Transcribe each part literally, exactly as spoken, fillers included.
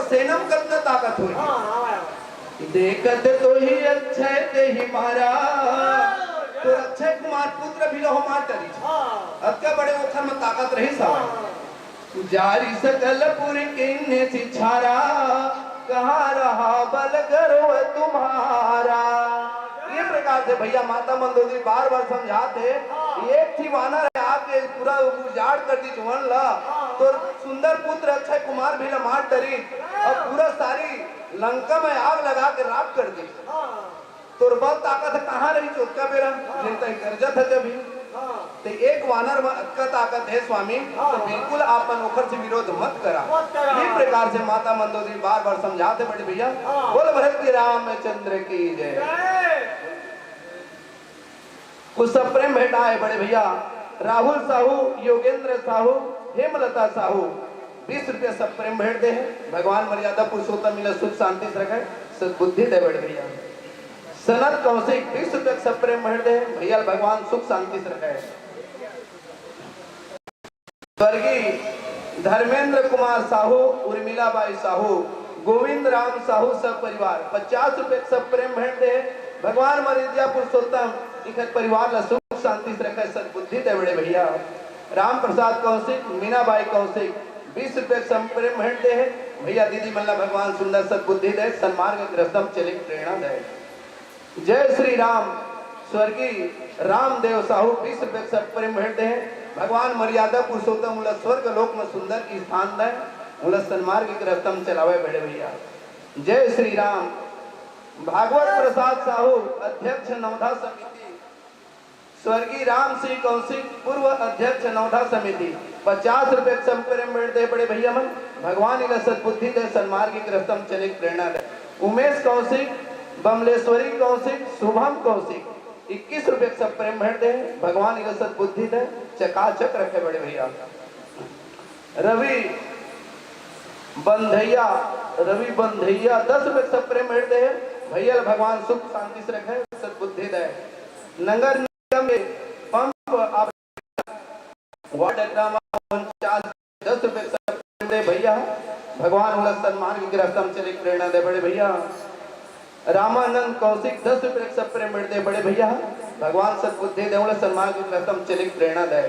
सेना म कतना ताकत होही। हाँ, हाँ, हाँ। देखत तो ही अक्षय ते ही मारा। हाँ, तो अक्षय कुमार पुत्र भी लहो मार डरी। हाँ। अतका बड़े ओखर म ताकत रही सवाई। हाँ। जारी सकल पुरकिन ने सिछारा, कहाँ रहा बल गर्व तुम्हारा। ये प्रकार से भैया माता मंदोदरी बार-बार समझात हे, हाँ। एक थी वानर हे आके पूरा उजाड़ कर दीस वन ला, हाँ। तोर सुंदर पुत्र अक्षय कुमार भी ला मार डरिस, हाँ। अउ पूरा सारी लंका में आग लगा के राख कर दीस। हाँ। तोर बल ताकत कहाँ रही चोटका बेरा, हाँ। नहीं तो गरजत हे जब ही। हाँ। ते एक वानर म अतका ताकत हे स्वामी, हाँ। तो बिल्कुल आप मन ओखर से विरोध मत करा। मत करा। ये प्रकार से माता मंदोदरी बार-बार समझात हे बड़े भैया। हाँ। बोल भरत के रामचंद्र की जय। जय। कुछ सप्रेम भेंट आए बड़े भैया, राहुल साहू, योगेंद्र साहू, हेमलता साहू, बीस रुपया सप्रेम भेंट दे हे। भगवान मर्यादा पुरुषोत्तम इला सुख शांति से रखे, सद्बुद्धि दे बड़े भैया। सनत कौशिक, बीस रुपया सप्रेम भेंट दे हे, भैया भगवान सुख शांति से रखे। स्वर्गीय धर्मेंद्र कुमार साहू, उर्मिला बाई साहू, गोविंद राम साहू सब परिवार पचास रुपये के सब प्रेम भेंट दे। भगवान मरिदिया पुरुषोत्तम इखर परिवार ला सुख शांति से रखे, सद्बुद्धि दे बड़े भैया। राम प्रसाद कौशिक, मीना बाई कौशिक बीस रुपये के सब प्रेम भेंट दे हे। भैया दीदी मन ला भगवान सुंदर सद्बुद्धि दे, सन्मार्ग के रस्ता म चले के प्रेरणा दे। जय श्री राम। स्वर्गीय रामदेव साहू बीस रुपये के सब प्रेम भेंट दे हे। भगवान मर्यादा पुरुषोत्तम उला स्वर्ग लोक में सुंदर स्थान दे, उला सन्मार्ग के रस्ता में चलावे बड़े भैया। जय श्री राम। भागवत प्रसाद साहू, अध्यक्ष नवधा समिति, स्वर्गीय राम सिंह कौशिक, पूर्व अध्यक्ष नवधा समिति, पचास रुपये के सब प्रेम भेंट दे बड़े भैया मन। भगवान इला सद्बुद्धि दे, सन्मार्ग के रस्ता में चले के प्रेरणा दे। उमेश कौशिक, बमलेश्वरी कौशिक, शुभम कौशिक, इक्कीस रुपये के सब प्रेम भेंट दे। भगवान इला सद्बुद्धि दे, चकाचक रखे बड़े भैया। रवि बंधैया, रवि बंधैया दस रुपये के सब प्रेम भेंट दे। भैया ला भगवान सुख शांति से रखे, सद्बुद्धि दे। नगर निगम में पंप आप वार्ड क्रमांक उनचास, दस रुपये के सब प्रेम दे भैया, भगवान उला सन्मार्ग के रस्ता में चले के प्रेरणा दे बड़े भैया। रामानंद कौशिक दस रुपये के सब प्रेम दे बड़े भैया, भगवान सद्बुद्धि दे उला सन्मार्ग के रस्ता में चले के प्रेरणा दे।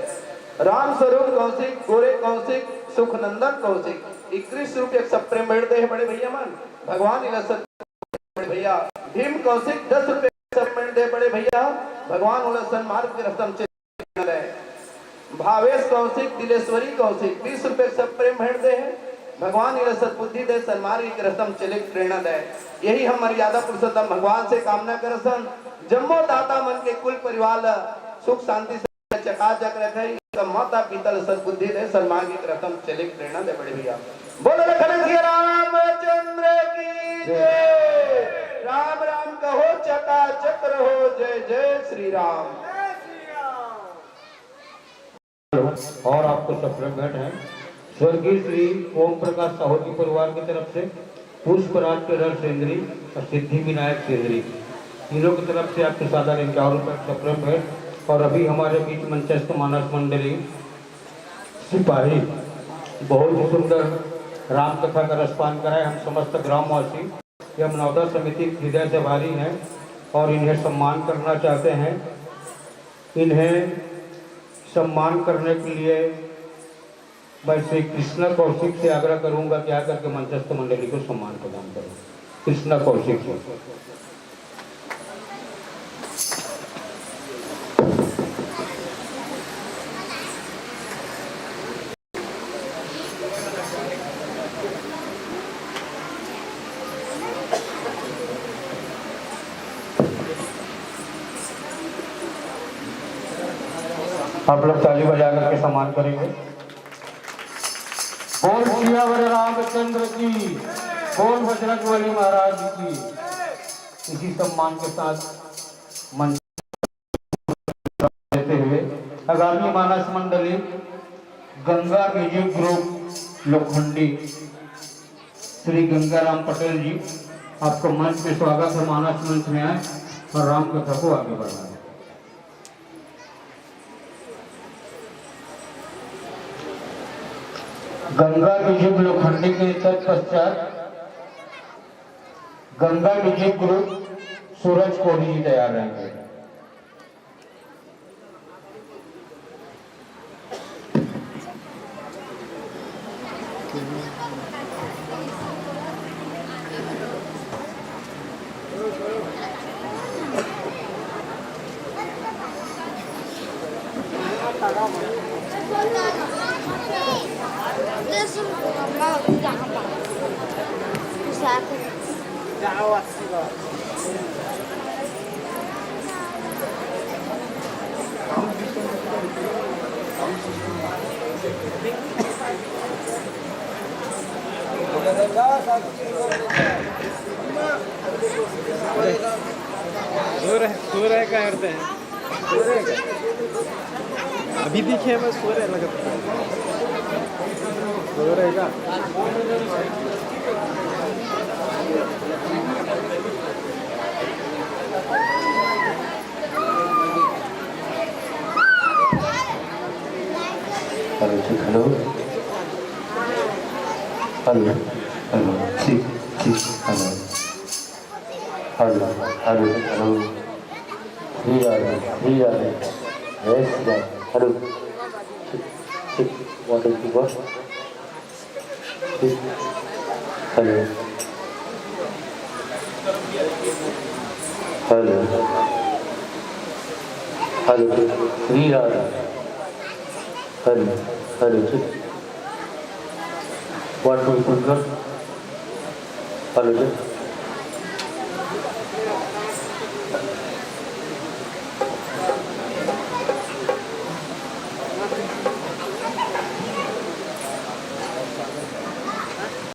राम स्वरूप कौशिक, गोरे कौशिक, सुखनंदन कौशिक इक्कीस रुपये के सब प्रेम दे बड़े भैया मन, भगवान इला सद्बुद्धि दे बड़े भैया। भीम कौशिक दस रुपये के सब प्रेम दे बड़े भैया, भगवान उला सन्मार्ग के रस्ता में चले भावेश कौशिक, दिलेश्वरी कौशिक, बीस रुपये सब प्रेम भेंट दे हे। भगवान इला सद्बुद्धि दे, सन्मार्ग के रस्ता म चले के प्रेरणा दे। यही हम मर्यादा पुरुषोत्तम भगवान से कामना करथन, जम्मो दाता मन के कुल परिवार ला सुख शांति से चकाचक रखे, इनका माता पिता ला सद्बुद्धि दे, सन्मार्ग के रस्ता म चले के प्रेरणा दे बड़े भैया। बोलो लखन सिया रामचंद्र की जय। राम राम कहो, चकाचक रहो, जय जय श्री राम। और आपको सप्रेम भेंट है स्वर्गीय श्री ओम प्रकाश साहू जी परिवार की तरफ से, पुष्पराज टेलर सेंद्री और सिद्धि विनायक सेंद्री, तीनों की तरफ से आपके सादर इक्यावन रुपये का सप्रेम भेंट। और अभी हमारे बीच मंचस्थ मानस मंडली सिपाही बहुत ही सुंदर राम कथा का रसपान कराए। हम समस्त ग्रामवासी एवं नवदा समिति हृदय से आभारी हैं और इन्हें सम्मान करना चाहते हैं। इन्हें सम्मान करने के लिए मैं श्री कृष्णा कौशिक से आग्रह करूंगा कि आकर के मंचस्थ मंडली को सम्मान प्रदान करें। कृष्णा कौशिक जी। आप लोग ताली बजा करके सम्मान करेंगे। बोल सियावर रामचंद्र की, बोल बजरंग बली महाराज की। इसी सम्मान के साथ मंच देते हुए आगामी मानस मंडली गंगा म्यूजिक ग्रुप लोखंडी, श्री गंगाराम पटेल जी, आपको मंच में स्वागत है। मानस मंच में आए और राम कथा को आगे बढ़ाएं। गंगा म्यूजिक लोखंडी के तत्पश्चात गंगा म्यूजिक ग्रुप सूरज कोरी जी तैयार रहेंगे। दूर है, दूर है, क्या करते हैं? अभी दिखे, बस सो रहे लगा। सो रहे का? हेलो, ठीक, हेलो। हेलो, हेलो, ठीक, ठीक, hello. Hello, hello, hello. Three आ रही, थ्री आ रही। Yes, yes. हेलो। ठीक, ठीक। What is the word? ठीक। हेलो। हेलो। हेलो, ठीक। थ्री आ रही। हेलो, हेलो, ठीक। One, two, three, four। Hello, ठीक।